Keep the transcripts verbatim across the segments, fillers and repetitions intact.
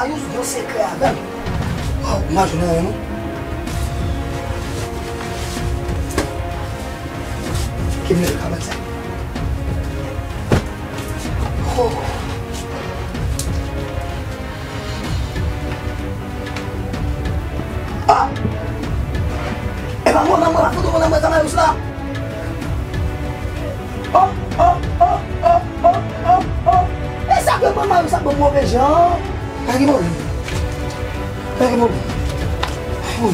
Marius gen yon sekrè avè m. Oh, m pa jwenn anyen non. Ki m leve ka bat sa? Oh. Ah! E pa mwen, mwen, mwen, foto mwen, mwen, Marius la. Oh, oh, oh. E sa ke manman yo sa bon move jan. Pa gen pwoblèm. Pa gen pwoblèm. Wi.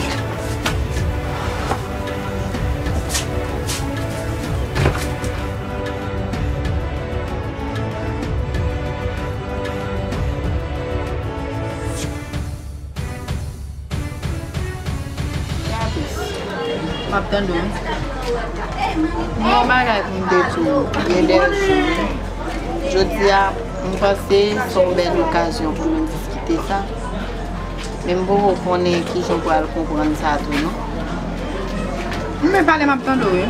M ap tande w. Gen yon bagay pou m te di w gen de jou. Jodi a, m panse se yon bèl okazyon pou nou diskite sa. Men m poko konnen kijan w pral konprann sa tou non. Men pale, m ap tande w wi.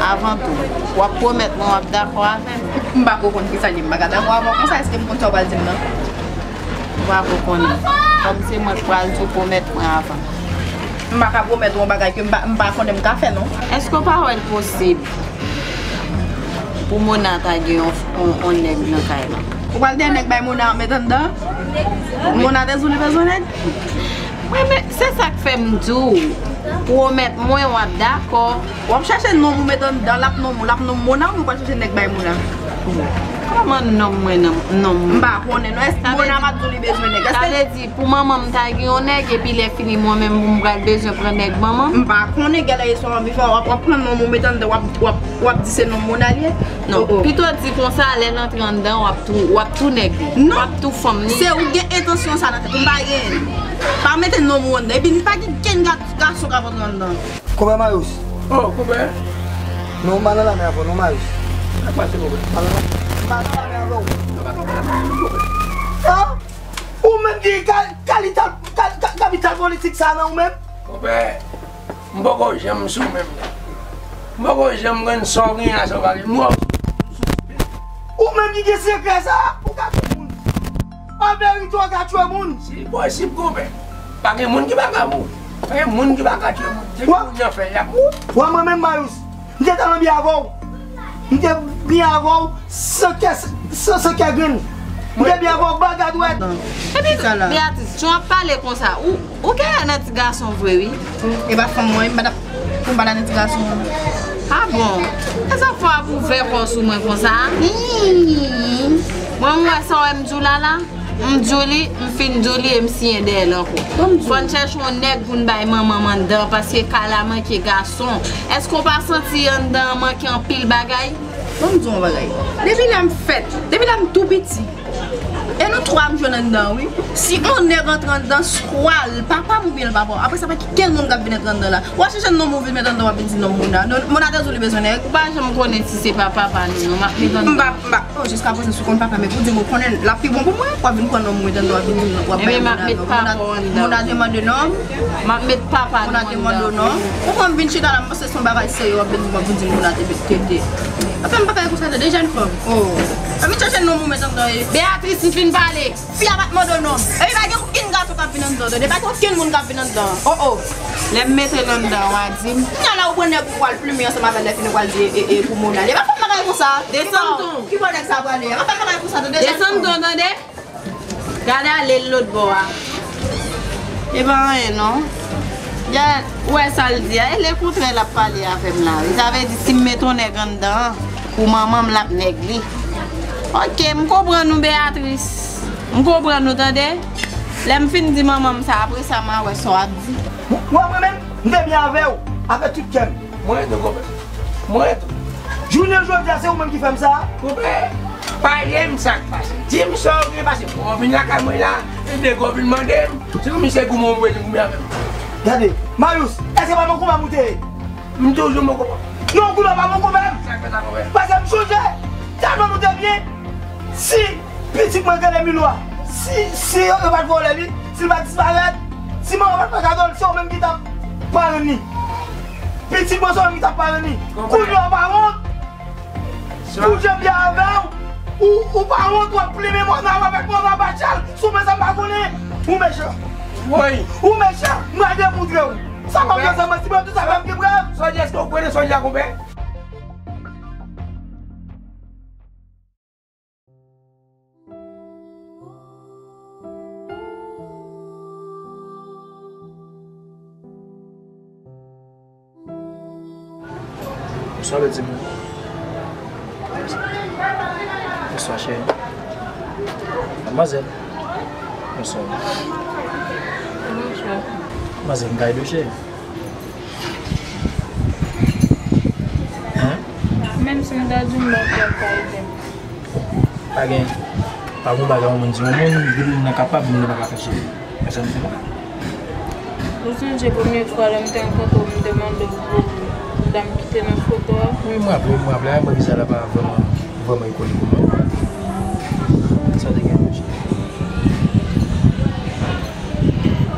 Avan tou, w ap pwomèt mwen w ap dakò avè m? M pa ko konn kisa l ye, m pa ka dakò avè w konsa, èske m konn sa w pral di m nan? Ou pa ko konnen. Kòm se mwen k pral di w, pwomèt mwen avan. M pa ka pwomèt ou yon bagay ke m pa, m pa konnen m ka fè non. Èske w pa wè l posib pou Mona ta gen yon, yon, yon nèg nan kay la? Ou pral dèyè nèg bay Mona met anndan? Mona te di w li bezwen nèg? Wi, men se sa k fè m di w, pwomèt mwen w ap dakò. W ap chache nonm ou met anndan, l ap nonm ou, l ap nonm Mona, oubyen w pral chache nèg bay Mona? Kòman nonm mwen, nonm, nonm? M pa konnen non, èske Mona pa t di w li bezwen nèg? Sa vle di pou manman m ta gen yon nèg, epi lè fini mwen menm pou m pral bezwen pran nèg manman m? M pa konnen, gèlè istwa w ap vin fè, w ap, w ap pran nonm ou met anndan, w ap, w ap, w ap di se nonm Mona l ye? Non, pito di konsa, lè l antre anndan, w ap tou, w ap tou nèg li. Non. W ap tou fanm li. Se ou gen entansyon sa nan tèt ou, m pa gen. Pa mete nonm ou anndan, epi n pa gen kenn ga-, gason k ap antre anndan. Konpè Marius. Oh, konpè. Non, m pa nan lame avè w non, Marius. Sa k pase, konpè? M pa nan lame, m pa nan lame avè w. An? Ou menm ki ka-, kalita-, ka-, ka-, kapital politik sa nan ou menm? Konpè, m poko janm sou menm. M poko janm konn sa w gen a sa w pa gen. M wè w sou, sou. Ou menm ki gen sekrè sa, ou ka tchwe moun. An verite, w ka tchwe moun. Si posib, konpè. Pa gen moun ki pa ka mouri. Pa gen moun ki pa ka tchwe moun. Depi moun nan fè, y ap mouri. Wè mwen menm, Marius, m te tèlman byen avè w. M te byen avè w, san kè, san, san kè grenn. M te byen avè w, bagay dwèt. Epi, Beatrice, jan w ap pale konsa, ou, ou genyen nan ti gason vre, wi. E pa fanm mwen, m pa t ap, pou m pa t nan ti gason. Ah bon? E sa fè w ap ouvè kò w sou mwen konsa? Mwen, m wè sa w wè m di w la, la. M di w li, m fin di w li e m siyen dèyè l ankò. Fò n chèche yon nèg pou n bay manman m anndan, paske kay la manke gason. Èske w pa santi anndan an manke anpil bagay? Ban m di w yon bagay. Depi lè m fèt, depi lè m tou piti, e nou twa m jwenn anndan an, wi. Si yon nèg antre anndan, swa l papa m oubyen l papa w. Apre sa, pa gen kenn moun k ap vin antre anndan la. W a chèche nonm ou vin met anndan, w ap vin di nonm Mona. Non, Mona te di w li bezwen nèg. Ou pa janm konnen si se pa papa nou, non. M ap met anndan. M pa, m pa, oh, jiskaprezan, si w konn papa, men pou di m ou konnen, l ap pi bon pou mwen. W ap vin pran nonm ou met anndan, w ap vin di, w ap bay Mona nonm. Mona te mande nonm. M ap met papa nou anndan. Mona te mande w nonm. Ou pran m vin chita la, m panse se yon bagay serye, w ap vin, w ap vin di Mona te, te, te. Apa m pa ka konsa, tande, jèn fanm. Oh. Ap vin chèche nonm ou met anndan, e. Beatrice, m fin pale. Fi a pa t mande w non. Epi pa gen okenn gason k ap vin anndan, tande. Pa gen okenn moun k ap vin anndan. Oh, oh. Lè m mete l anndan, w a di m. Kounya la, ou pran nèg ou pral plimen ansanm avè l, lè fini ou pral di, e, e, pou Mona. Li pa fè bagay konsa. Desann ton. Ki bò nèg sa prale? Pa fè bagay konsa, tande. Desann ton, tande. Gade ale l lòt bò a. E pa anyen non. Ya, ou wè sa l di a, e lekontrè l ap pale avè m la wi. Sa vle di si m mete yon nèg anndan an, pou manman m l ap nèg li. Oke, m konprann ou Beatrice. M konprann ou tande. Lè m fin di manman m sa, apre sa m a wè sa w ap di. Mwen, mwen menm, m te byen avè w, avè tout kè m. Mwen tou, konpè. Mwen tou. Jounen jodi a, se ou menm ki fè m sa? Konpè, pale m sa k pase. Di m sa w gen pase. Pou w vin lakay mwen la, e de gwo vin mande m. Se kòmsi se goumen w vle goumen avè m. Gade, Marius, èske pa mon konpè m ou te ye? M toujou mon konpè. Non, kounye a pa mon konpè m. Sa k fè sa, konpè? Paske m chonje, talè nou te byen. Si pitit mwen rele Milwa, si, si yo, yo pa t vòlè li, si l pa t disparèt, si manman pa t pa gadò l, se ou menm ki t ap parenn li. Pitit mwen se ou menm ki t ap parenn li. Konpè. Kounye a w pa wont? Pou jan m ye avè w, Ou, ou pa wont, w ap plimen Mona avèk Mona Bachal sou men sa m pa konnen. Ou mechan. Woy. Ou mechan. M pral demontre w. Sa pa m nan sa manti, mwen tout sa fè m gen prèv. Sa w di, èske w konnen sa w di a, konpè? Bonswa, bèl timoun. Bonswa, cheri. Madmwazèl. Bonswa. Bonswa. Madmwazèl, m ka ede w, cheri? Hein? Menm si m ta di w m pa kwè w ka ede m. Pa gen, pa gen bagay yon moun di yon moun, di moun nan kapab, moun nan pa ka fè cheri. Pèsonn fè. Ou sonje premye fwa lè m te rankontre w, m te mande w pou dam ki te nan foto a? Wi, m raple, m raple. A, mwen, vizaj la pa vrèman, vrèman ikònik pou mwen. Sa te gen yon cheri.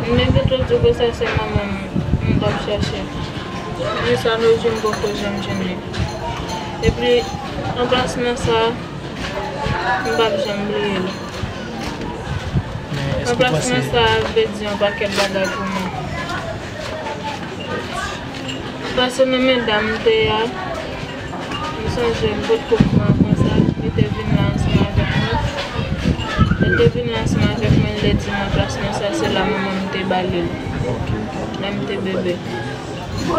M te gentan di w ke sa se manman m m t ap chache. Jis a no jou m poko janm jwenn li. Epi, anplasman sa a, m p ap janm bliye l. Men èske w panse... Anplasman sa a vle di yon pakèt bagay pou mwen. Pase nan men dam m te ye a, m sonje m potko pran konsa, li te vin la ansanm avèk mwen. Li te vin la ansanm avèk mwen, li te di m anplasman sa, se la manman m te ba li l. Ok, ok. Lè m te bebe. Li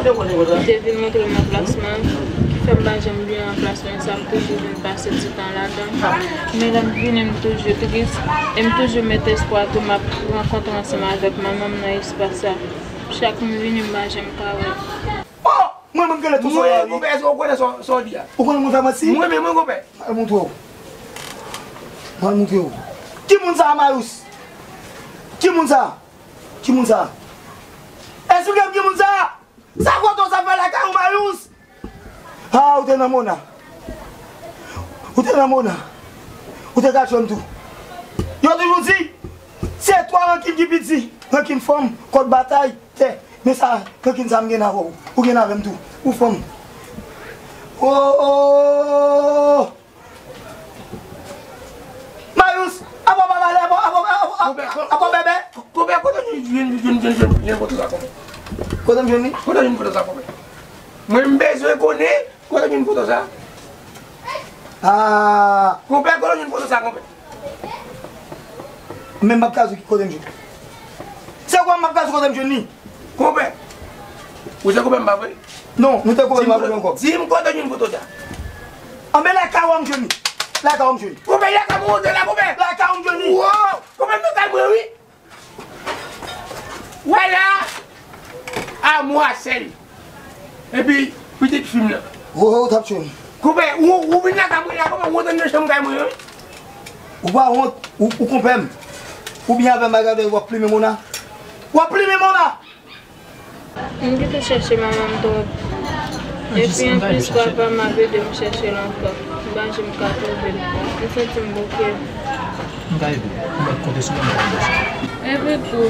te vin montre m anplasman, ki fè m pa janm bliye anplasman sa, m toujou vin pase ti tan ladan. Men lè m vini, m toujou tris, e m toujou met espwa tou m ap rankontre ansanm avèk manman m nan espas sa. Chak m vini, m pa janm ka wè l. Oh! Mwen menm genlè tou sou la wi. Mwen, konpè, èske w konnen sa, sa w di a? Ou konnen moun fè manti? Mwen menm, mwen, konpè. Al montre w. Al montre w. Ki moun sa a, Mayous? Ki moun sa a? Ki moun sa a? Esplike m ki moun sa a! Sa foto sa fè lakay ou, Mayous? Ah, ou te nan Mona. Ou te nan Mona. Ou te ka jwenn tou. Yo toujou di, se twa rankin ki piti. Rankin fanm, kòd batay, tè. Men sa, rankin sa m gen avè w. Ou gen avè m tou. Ou fanm. Oh, oh! Mayous, apa w pa pale, apa, apa, apa, apa, apa w bèbè? Konpè, kote w jwenn, jwenn, jwenn, jwenn, jwenn foto sa, konpè? Kote m jwenn li? Kote w jwenn foto sa, konpè? Mwen, m bezwen konnen kote w jwenn foto sa. Ah. Konpè, kote w jwenn foto sa, konpè? Men m p ap ka di w ki kote m jwenn. Se kwa m p ap ka di w kote m jwenn li? Konpè. Ou se konpè m, pa vre? Non, nou te konpè, m pa konpè ankò. Di m kote w jwenn foto sa. Anben, lakay ou m jwenn li. Lakay ou m jwenn li. Konpè, lakay mwen ou te la, konpè. Lakay ou m jwenn li. Wo! Konpè, m nan kay mwen, wi. Wè la. A mwa sèl. Epi, pitit fi m nan. Wo, ou t ap tchwe m. Konpè, ou, ou vin lakay mwen la, konpè, ou antre nan chanm kay mwen, wi. Ou pa wont, ou, ou konpè m. Ou byen avè m, a gade w ap plimen Mona. W ap plimen Mona! M kite chèche manman m twòp. Epi anplis, papa m ap ede m chèche l ankò. M pa janm ka twouve l. M santi m bouke. M ka ede w. Ou mèt konte sou mwen, m ka ede w. Epi tou,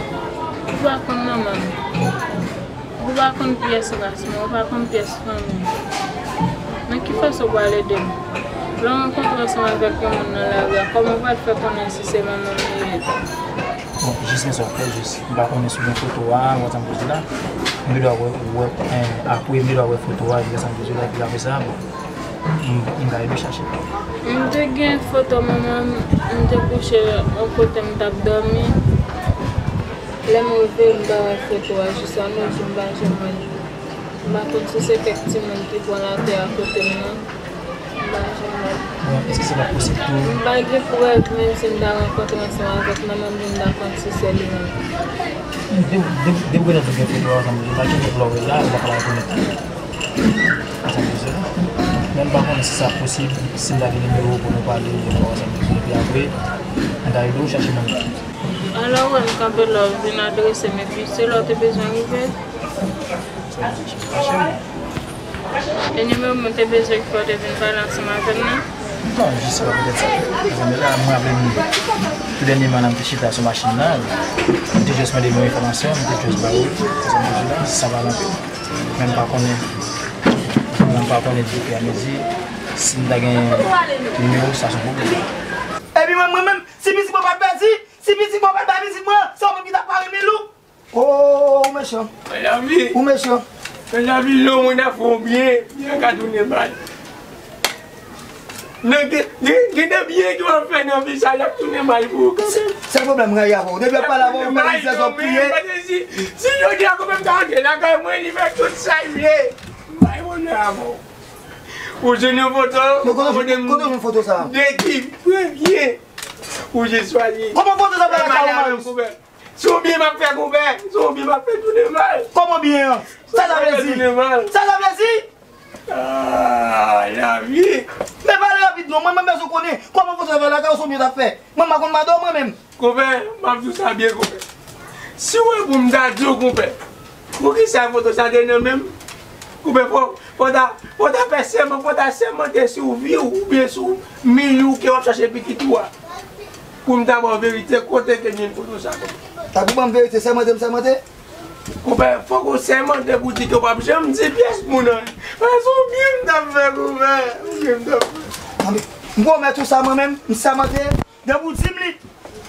ou pa konn manman m. Ou pa konn pyès ras mwen, ou pa konn pyès fanmi m. Nan ki fason w pral ede m? Lè w rankontre ansanm avèk yon moun nan lari a, kòman w pral fè konnen si se manman m li ye? Bon, jis men sa w ap fè, jis. M pa konnen si w gen foto a, ou wè sa m vle di la. M gen dwa wè, wè, eh, apre, m gen dwa wè foto a, epi wè sa m vle di la, epi apre sa, bon, m, m ka ede w chache. M te gen foto manman m, m te kouche yon kote m t ap dòmi. Lè m reve, m pa wè foto a, jis a no jou m pa janm wè l. M pa konn si se kèk timoun ki pran latè a kote m nan. M pa janm wè l. Bon, èske se pa posib tou? M pa gen prèv, menm si m ta rankontre ansanm avèk manman m, pou m ta konn si se li menm. De, de, depi w gen foto a ansanm, m pa gen lè w wè l la, ou pa ka rekonèt li. Sa m di se la. Men m pa konnen si sa posib, si m ta gen nimewo pou nou pale, ou konprann sa m di, epi apre, m ta ede w chache manman. Alò, wè m kanpe la, w vin adrese m, epi se la w te bezwen rive? Sa w di, chèf, pa chèf. E nimewo m te bezwen ki fè w te vin pale ansanm avè m nan? Non, jis se pa poutèt sa. Paske la, mwen raple m, tou dènyèman, la m te chita sou machin nan, m te jis mande nou enfòmasyon, m te jis ba ou, se sa m te di la, sa pa anpil. Men m pa konnen, men m pa konnen di ofiramezi, Si m ta gen nimewo sa, se yon pwoblèm. Epi mwen, mwen menm, si pitit mwen pa t pèdi, si pitit mwen pa t bay pitit mwen, se ou menm ki t ap pare Milou. Oh, ou mechan. Mezanmi. Ou mechan. Mezanmi, lè yon moun ap fè w byen, byen ka tounen mal. Nan gen, gen, gen de byen ke w ap fè nan vi sa, l ap tounen mal pou ou kanmenm. Se pwoblèm mwen gen avè w. Depi ap pale avè w, m fè lizye zòp kriye. Paske si, si jodi a konpè m ta antre lakay mwen, li fè tout sa l vle. M bay bonè avè w. Ou jwenn yon foto, kote w jwenn foto sa? De ki premye? Ou jis chwazi. Kòman foto sa fè lakay ou, Marius? Si w byen m ap fè konpè, si w byen m ap fè tounen mal. Kòman byen an? Sa sa vle di? Sa sa vle di? Ah, lavi. Men pale rapid non, mwen, mwen bezwen konnen kòman foto sa fè lakay ou, si w byen t ap fè. Mwen, m pa konn madan w mwen menm. Konpè, m ap di w sa byen, konpè. Si w wè pou m ta di w, konpè, poukisa foto sa te nan men m? Konpè, fò, fò ta, fò ta fè sèman, fò ta sèmante sou vi w oubyen sou Milou ke w ap chache pitit ou a. Pou m ta ba w verite, kote ke m jwenn foto sa, konpè. Sa pou ban m verite, sèmante m sèmante? Konpè, fòk ou sèmante pou di ke w p ap janm di pyès moun anyen. Paske ou byen m t ap fè, konpè. Ou byen m t ap fè. Anben, m pwomèt ou sa mwen menm, m sèmante, depi w di m li,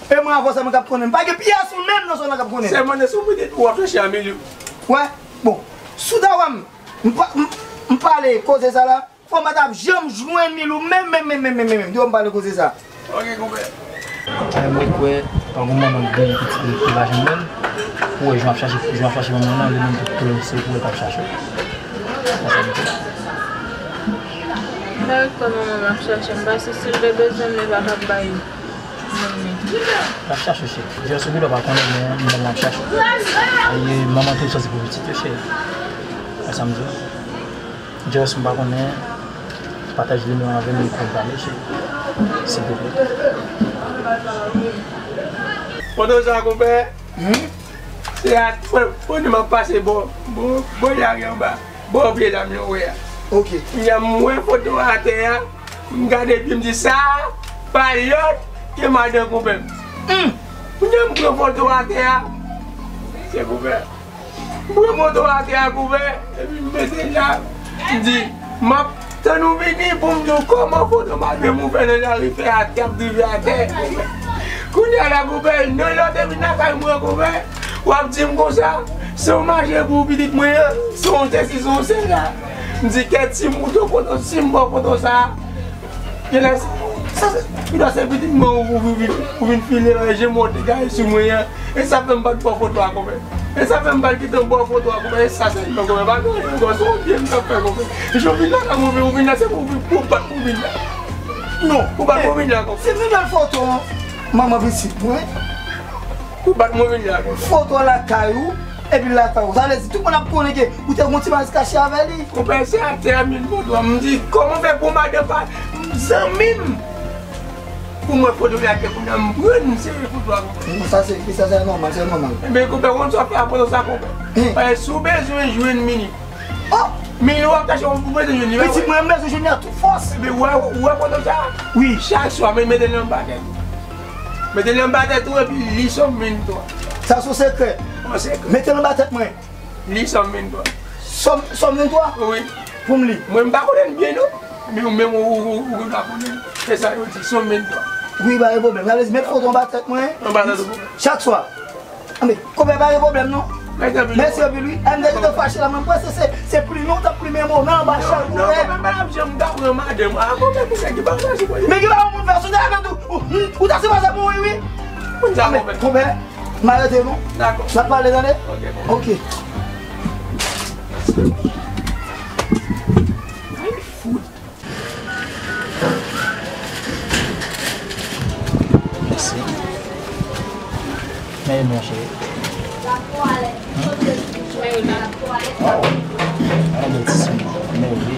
e mwen avè w sèlman k ap konnen. M pa gen pyès moun menm nan zòn nan k ap konnen. Sèmante sou pitit ou w ap chache a Milou. Wè, bon, si w ta wè m, m pa, m, m pale koze sa la, fò m pa t ap janm jwenn Milou menm, menm, menm, menm, menm, menm, menm, depi w m pale koze sa. Ok, konpè. Ay, mwen kwè, pa gen manman ki gen pitit li, li pa janm wè l. Ou wè, jan w ap chache, jan w ap chache manman nan, li menm tou klè, se pou l t ap chache w. Sa, sa m di. Mwen kwè manman m ap chache m, paske si l te bezwen m, li pa t ap bay moun li. L ap chache w, cheri. Jè sou li, papa konnen, men manman ap chache w. Aye, manman toujou santi pou pitit yo, cheri. Wè sa m di w? Just m pa konnen, pataje nimewo avè m, li pou m pale, cheri. Silvouplè. Pandan sa, konpè, hmm? Se a, pandan m ap pase bò, bò, bò lari anba, bò pye dam yo wè a. Ok. Kounye a, m wè foto a atè a, m gade epi m di, sa pa lòt ke madan konpè m. Hmm. Kounye a, m pran foto a atè a, se konpè. M pran foto atè a konpè, epi m mete l la. M di, m ap tann ou vini pou m di w kòman foto madanm ou fè nan lari fè atè ap drive atè konpè. Kounye a la konpè, nan lè w te vin lakay mwen konpè, w ap di m konsa, se yon mache pou pitit mwen an, se yon sesi, se yon sela. M di kèt, si m foto, foto, si m pran foto sa, genlè, sa se, genlè se pitit mwen ou, ou, ou vin, ou vin file, je monte gaye sou mwen an. E sa fè m pa t pran foto a konpè. E sa fè m pa t kite w pran foto a konpè. E sa sèlman konpè. Pa gen anyen ankò, se yon byen m t ap fè konpè. Jan w vin lakay mwen, ou vin la, se pou, pou bat mwen vin la. Non. Pou bat mwen vin la konpè. Se pi bèl foto manman pitit mwen. Pou bat mwen vin la konpè. Foto lakay ou, epi lakay ou. Sa vle di, tout moun ap konnen ke ou te gon ti bagay kache avè li. Konpè, se atè a m jwenn foto a. M di, kòman fè pou madanm pa, zanmi m? Pou mwen foto la ke pou nan m pran seri foto a konpè. Non, sa se, sa se nòmal, se nòmal. Ebyen konpè, konn sa w fè a foto sa konpè. Paske si w bezwen jwenn Mini. Oh! Mini w ap chache, ou bezwen jwenn li. Pitit mwen, m bezwen jwenn li a tout fòs. Ebyen ou wè, ou wè foto sa? Wi. Chak swa, men mete l anba tèt ou. Mete l anba tèt ou epi li Sòm venntwa. Sa se yon sekrè. Yon sekrè. Mete l anba tèt mwen. Li Sòm venntwa. Sòm, Sòm venntwa? Wi. Pou m li. Mwen, m pa konnen l byen, non. Men ou menm, ou, ou, ou, ou ka konnen l. Se sa yo di, Sòm venntwa. Wi, pa gen pwoblèm. Sa vle di, met foto anba tèt mwen. Anba tèt ou. Chak swa. Anben, konpè, pa gen pwoblèm, non. Mèsi anpil, wi. Mèsi anpil, wi. Ann, depi te fache la, mwen panse se, se plimen ou t ap plimen mo nan anba chal pou wè. Non, non, konpè, m pa t ap janm ka pran madanm. A, konpè, konpè, ki bagay sa, konpè? Men ki bagay moun fè, sou ta nan tou, ou, ou ta sipoze mouri, wi. Moun sa, konpè. Konpè. M arete nou. Dakò. N ap pale, tande? Ok, bon. Ok. Mèsi. Men, monchè. Waw. An bèl ti sou. Mèsi.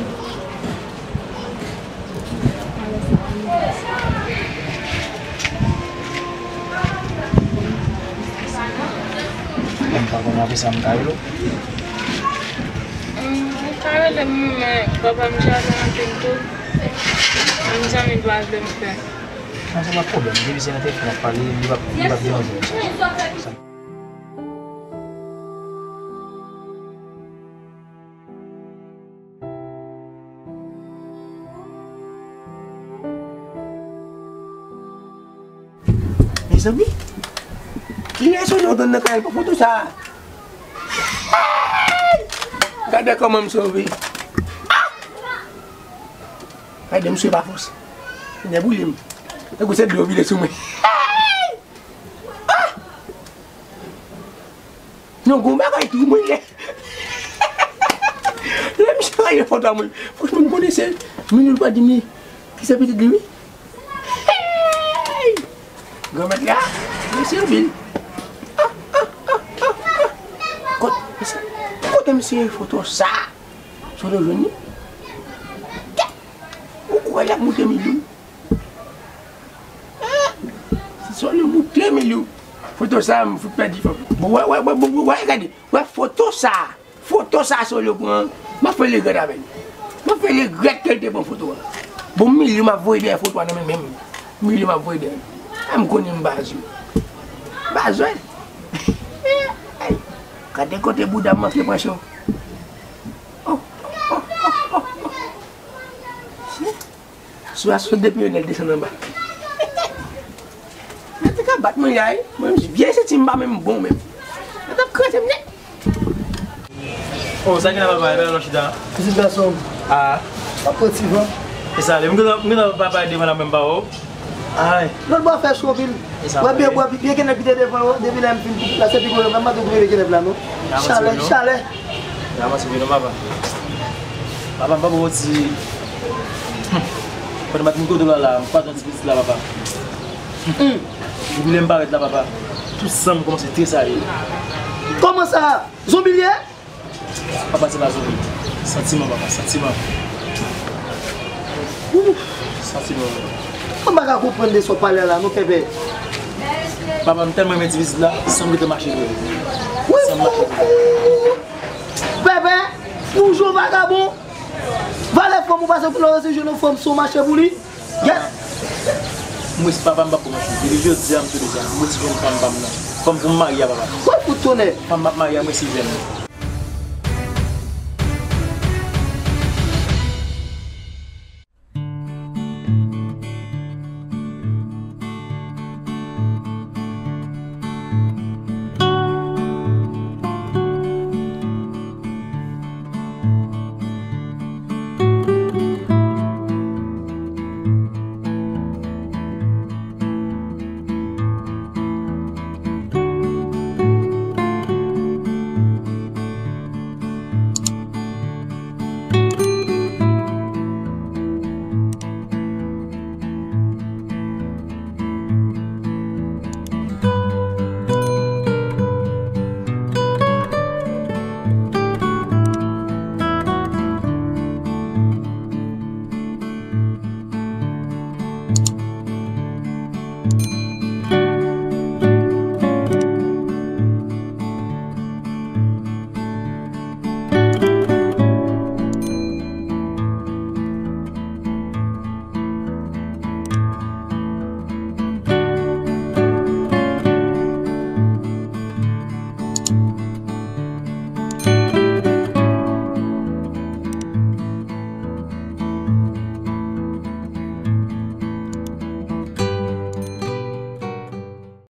Mwen pa konn apre sa m ka rele w. Ou ka rele m, men papa m jaze anpil tou. Menm zanmi l pa vle m fè. Non, se pa pwoblèm. Depi se nan telefòn n ap pale, li p ap, li p ap deranje m. Zanmi, kilè Solo antann nan kay pran foto sa? Gade kòman m sove. Gade m sove pa fòs. Nèg boule m. Tankou se dlo vide sou mwen. Non, gon bagay tou mwen ye. Lè misye rayi foto a mwen, franchman, m konnen se Milou pa di m li. Ki se pitit li, wi. Hey! Granmèt la, mesye anpil. Kot, kote misye foto sa? Solo jwenn li? Ou kwè l ap moute Milou? Si Solo moute Milou, foto sa, m fout pèdi fanm. Bon, wè, wè, wè, wè, gade. Wè foto sa. Foto sa Solo pran. M ap fè regrèt avè l. M ap fè regrèt ke l te pran foto a. Bon, Milou m ap voye dèyè foto a nan men menm. Milou m ap voye dèyè. A m konnen m baz wi. Baz wè. Gade kote bouda m antre pran cho. Oh, oh, oh, oh, oh. Sou a sou depi yo nèt desann anba. Mwen te ka bat mwen yay. Mwen menm vye senti m pa menm bon menm. Mwen t ap kraze m nèt. Oh, sa gen la papa, e pa lò chita. Pitit gason m. Ah. W ap pran ti van. E sa, lè m gentan, m gentan papa devan la menm pa wè w. Ay. Lòt bò fè cho anpil. E sa, wè byen, byen, byen kenèp ki te devan yo, depi lè m fin la se pi gwo yo, menm mande w pou rele kenèp la non. Chalè, chalè. Ya, mwen se non, papa. Papa, m pa bon ti. Pandan m ap vin kote w la, la, m kwaze yon ti pitit la, papa. Depi lè m parèt la, papa, tout san m kòmanse tresayi. Kòman sa? Zonbi l ye? Papa, se pa zonbi. Santiman, papa, santiman. Santiman. Mwen pa ka konprann de sa w pale a la, non, Pèpè. Papa, m tèlman renmen ti pitit la, san m gentan mache vre. Wi, san m mache vre. Pèpè, ou jwe vagabon. Valè fanm ou pase pou lè w resi jwenn yon fanm san w mache pou li. Gèt. Mwen si papa m p ap kòmanse. Depi jodi a m tou deja. Mwen si jwenn fanm pa m nan. Fanm pou m marye a papa. Wè fout tonnè. Fanm m ap marye a mwen si jwenn.